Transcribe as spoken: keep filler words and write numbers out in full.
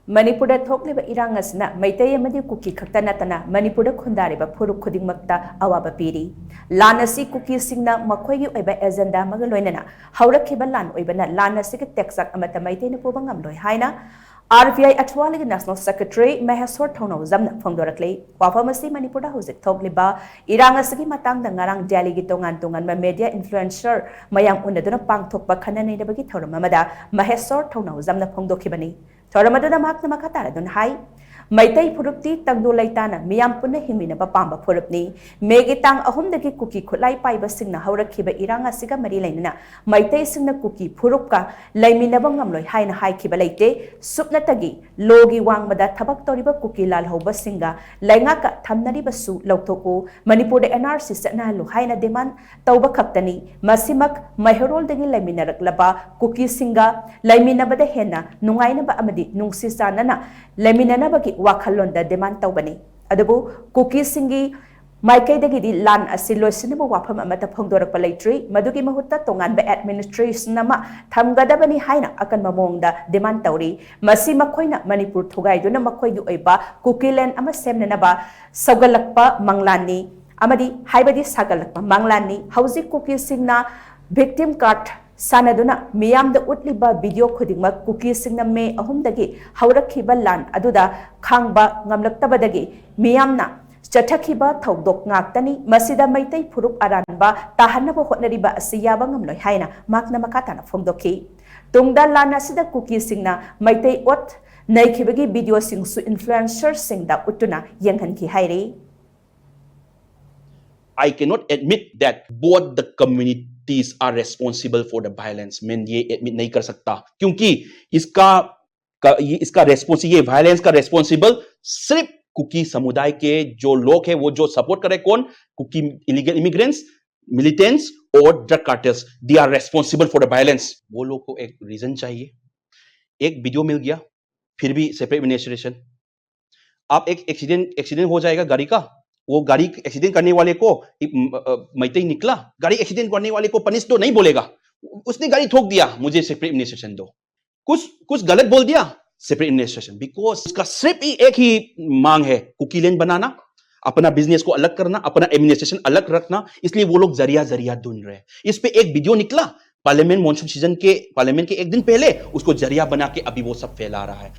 ꯃꯅꯤꯄꯨꯔꯗ ꯊꯣꯛꯂꯤꯕ ꯏꯔꯥꯡ ꯑꯁꯤꯅ ꯃꯩꯇꯩ ꯑꯃꯗꯤ ꯀꯨꯀꯤ ꯈꯛꯇ ꯅꯠꯇꯅ ꯃꯅꯤꯄꯨꯔꯗ ꯈꯨꯟꯗꯥꯔꯤꯕ ꯐꯨꯔꯨꯞ ꯈꯨꯗꯤꯡꯃꯛꯇ ꯑꯋꯥꯕ ꯄꯤꯔꯤ꯫ ꯂꯥꯟ ꯑꯁꯤ ꯀꯨꯀꯤꯁꯤꯡꯅ ꯃꯈꯣꯏꯒꯤ ꯑꯣꯏꯕ ꯑꯦꯖꯦꯟꯗꯥ ꯑꯃꯒ ꯂꯣꯏꯅꯅ ꯍꯧꯔꯛꯈꯤꯕ ꯂꯥꯟ ꯑꯣꯏꯕꯅ ꯂꯥꯟ ꯑꯁꯤꯒꯤ ꯇꯦꯛꯆꯥꯛ ꯑꯃꯠꯇ ꯃꯩꯇꯩꯅ ꯄꯨꯕ ꯉꯝꯂꯣꯏ ꯍꯥꯏꯅ ꯑꯥꯔ ꯚꯤ ꯑꯥꯏ ꯑꯊ꯭ꯋꯥꯂꯤꯒꯤ ꯅꯦꯁꯅꯦꯜ ꯁꯦꯀ꯭ꯔꯦꯇꯔꯤ ꯃꯍꯦꯁꯣꯔ ꯊꯧꯅꯥꯎꯖꯝꯅ ꯐꯣꯡꯗꯣꯔꯛꯂꯤ꯫ ꯋꯥꯐꯝ ꯑꯁꯤ ꯃꯅꯤꯄꯨꯔꯗ ꯍꯧꯖꯤꯛ ꯊꯣꯛꯂꯤꯕ ꯏꯔꯥꯡ ꯑꯁꯤꯒꯤ ꯃꯇꯥꯡꯗ ꯉꯔꯥꯡ ꯗꯦꯜꯂꯤꯒꯤ ꯇꯣꯉꯥꯟ ꯇꯣꯉꯥꯟꯕ ꯃꯦꯗꯤꯌꯥ ꯏꯟꯐ꯭ꯂꯨꯑꯦꯟꯁꯔ ꯃꯌꯥꯝ ꯎꯅꯗꯨꯅ ꯄꯥꯡꯊꯣꯛꯄ ꯈꯟꯅ ꯅꯩꯅꯕꯒꯤ ꯊꯧꯔꯝ ꯑꯃꯗ ꯃꯍꯦꯁꯣꯔ ꯊꯧꯅꯥꯎꯖꯝꯅ ꯐꯣꯡꯗꯣꯛꯈꯤꯕꯅꯤ꯫ ꯊꯧꯔꯝ ꯑꯗꯨꯗ ꯃꯍꯥꯛꯅ ꯃꯈꯥ ꯇꯥꯔꯗꯨꯅ ꯍꯥꯏ, ꯃꯩꯇꯩ ꯐꯨꯔꯨꯞꯇꯤ ꯇꯪꯗꯨ ꯂꯩꯇꯥꯅ ꯃꯤꯌꯥꯝ ꯄꯨꯟꯅ ꯍꯤꯡꯃꯤꯟꯅꯕ ꯄꯥꯝꯕ ꯐꯨꯔꯨꯞꯅꯤ꯫ ꯃꯦꯒꯤ ꯇꯥꯡ ꯑꯍꯨꯝꯗꯒꯤ ꯀꯨꯀꯤ ꯈꯨꯠꯂꯥꯏ ꯄꯥꯏꯕꯁꯤꯡꯅ ꯍꯧꯔꯛꯈꯤꯕ ꯏꯔꯥꯡ ꯑꯁꯤꯒ ꯃꯔꯤ ꯂꯩꯅꯅ ꯃꯩꯇꯩꯁꯤꯡꯅ ꯀꯨꯀꯤ ꯐꯨꯔꯨꯞꯀ ꯂꯩꯃꯤꯟꯅꯕ ꯉꯝꯂꯣꯏ ꯍꯥꯏꯅ ꯍꯥꯏꯈꯤꯕ ꯂꯩꯇꯦ꯫ ꯁꯨꯞꯅꯇꯒꯤ ꯂꯣꯒꯤ ꯋꯥꯡꯃꯗ ꯊꯕꯛ ꯇꯧꯔꯤꯕ ꯀꯨꯀꯤ ꯂꯥꯜꯍꯧꯕꯁꯤꯡꯒ ꯂꯩꯉꯥꯛꯀ ꯊꯝꯅꯔꯤꯕꯁꯨ ꯂꯧꯊꯣꯛꯎ, ꯃꯅꯤꯄꯨꯔꯗ ꯑꯦꯟ ꯑꯥꯔ ꯁꯤ ꯆꯠꯅꯍꯜꯂꯨ ꯍꯥꯏꯅ ꯗꯤꯃꯥꯟ ꯇꯧꯕ ꯈꯛꯇꯅꯤ꯫ ꯃꯁꯤꯃꯛ ꯃꯩꯍꯧꯔꯣꯜꯗꯒꯤ ꯂꯩꯃꯤꯟꯅꯔꯛꯂꯕ ꯀꯨꯀꯤꯁꯤꯡꯒ ꯂꯩꯃꯤꯟꯅꯕꯗ ꯍꯦꯟꯅ ꯅꯨꯡꯉꯥꯏꯅꯕ ꯑꯃꯗꯤ ꯅꯨꯡꯁꯤ ꯆꯥꯟꯅꯅ ꯂꯩꯃꯤꯟꯅꯅꯕꯒꯤ ꯋꯥꯈꯜꯂꯣꯟꯗ ꯗꯤꯃꯥꯟ ꯇꯧꯕꯅꯤ꯫ ꯑꯗꯨꯕꯨ ꯀꯨꯀꯤꯁꯤꯡꯒꯤ ꯃꯥꯏꯀꯩꯗꯒꯤꯗꯤ ꯂꯥꯟ ꯑꯁꯤ ꯂꯣꯏꯁꯤꯟꯅꯕ ꯋꯥꯐꯝ ꯑꯃꯠꯇ ꯐꯣꯡꯗꯣꯔꯛꯄ ꯂꯩꯇ꯭ꯔꯤ꯫ ꯃꯗꯨꯒꯤ ꯃꯍꯨꯠꯇ ꯇꯣꯉꯥꯟꯕ ꯑꯦꯗꯃꯤꯅꯤꯁꯇ꯭ꯔꯦꯁꯟ ꯑꯃ ꯊꯝꯒꯗꯕꯅꯤ ꯍꯥꯏꯅ ꯑꯀꯟꯕ ꯃꯑꯣꯡꯗ ꯗꯤꯃꯥꯟ ꯇꯧꯔꯤ꯫ ꯃꯁꯤ ꯃꯈꯣꯏꯅ ꯃꯅꯤꯄꯨꯔ ꯊꯨꯒꯥꯏꯗꯨꯅ ꯃꯈꯣꯏꯒꯤ ꯑꯣꯏꯕ ꯀꯨꯀꯤꯂꯦꯟ ꯑꯃ ꯁꯦꯝꯅꯅꯕ ꯁꯧꯒꯠꯂꯛꯄ ꯃꯪꯂꯥꯟꯅꯤ ꯑꯃꯗꯤ ꯍꯥꯏꯕꯗꯤ ꯁꯥꯒꯠꯂꯛꯄ ꯃꯪꯂꯥꯟꯅꯤ꯫ ꯍꯧꯖꯤꯛ ꯀꯨꯀꯤꯁꯤꯡꯅ ꯚꯤꯛꯇꯤꯝ ꯀꯥꯔꯗ ꯁꯥꯟꯅꯗꯨꯅ ꯃꯤꯌꯥꯝꯗ ꯎꯠꯂꯤꯕ ꯚꯤꯗꯤꯑꯣ ꯈꯨꯗꯤꯡꯃꯛ ꯀꯨꯀꯤꯁꯤꯡꯅ ꯃꯦ ꯑꯍꯨꯝꯗꯒꯤ ꯍꯧꯔꯛꯈꯤꯕ ꯂꯥꯟ ꯑꯗꯨꯗ ꯈꯥꯡꯕ ꯉꯝꯂꯛꯇꯕꯗꯒꯤ ꯃꯤꯌꯥꯝꯅ ꯆꯠꯊꯈꯤꯕ ꯊꯧꯗꯣꯛ ꯉꯥꯛꯇꯅꯤ꯫ ꯃꯁꯤꯗ ꯃꯩꯇꯩ ꯐꯨꯔꯨꯞ ꯑꯔꯥꯟꯕ ꯇꯥꯍꯟꯅꯕ ꯍꯣꯠꯅꯔꯤꯕ ꯑꯁꯤ ꯌꯥꯕ ꯉꯝꯂꯣꯏ ꯍꯥꯏꯅ ꯃꯍꯥꯛꯅ ꯃꯈꯥ ꯇꯥꯅ ꯐꯣꯡꯗꯣꯛꯈꯤ꯫ ꯇꯨꯡꯗ ꯂꯥꯟ ꯑꯁꯤꯗ ꯀꯨꯀꯤꯁꯤꯡꯅ ꯃꯩꯇꯩ ꯑꯣꯠ ꯅꯩꯈꯤꯕꯒꯤ ꯚꯤꯗꯤꯑꯣꯁꯤꯡꯁꯨ ꯏꯟꯐ꯭ꯂꯨꯑꯦꯟꯁꯔꯁꯤꯡꯗ ꯎꯠꯇꯨꯅ ꯌꯦꯡꯍꯟꯈꯤ ꯍꯥꯏꯔꯤ꯫ I cannot admit that both the communities are responsible for the violence. मैं ये एडमिट नहीं कर सकता, क्योंकि इसका का, ये, इसका रेस्पॉन्स ये वायलेंस का रेस्पॉन्सिबल सिर्फ कुकी समुदाय के जो लोग हैं, वो जो सपोर्ट कर रहे, कौन? कुकी इलीगल इमिग्रेंट्स, मिलिटेंट्स और drug cartels, they are responsible for the violence. वो लोग को एक रीजन चाहिए। एक वीडियो मिल गया, फिर भी सेपरेट एडमिनिस्ट्रेशन। आप एक एक्सीडेंट एक्सीडेंट हो जाएगा गाड़ी का, वो गाड़ी एक्सीडेंट करने वाले को, एक, म- अ, मैत्री निकला, गाड़ी एक्सीडेंट करने वाले को पनिश तो नहीं बोलेगा, उसने गाड़ी ठोक दिया, मुझे सेपरेट एडमिनिस्ट्रेशन दो। कुछ कुछ गलत बोल दिया, सेपरेट एडमिनिस्ट्रेशन, बिकॉज इसका सिर्फ ही एक ही मांग है, कुकी लैंड बनाना, अपना बिजनेस को अलग करना, अपना एडमिनिस्ट्रेशन अलग रखना। इसलिए वो लोग जरिया जरिया ढूंढ रहे हैं। इस पे एक वीडियो निकला पार्लियामेंट मॉनसून सीजन के, पार्लियामेंट के एक दिन पहले, उसको जरिया बना के अभी वो सब फैला रहा है।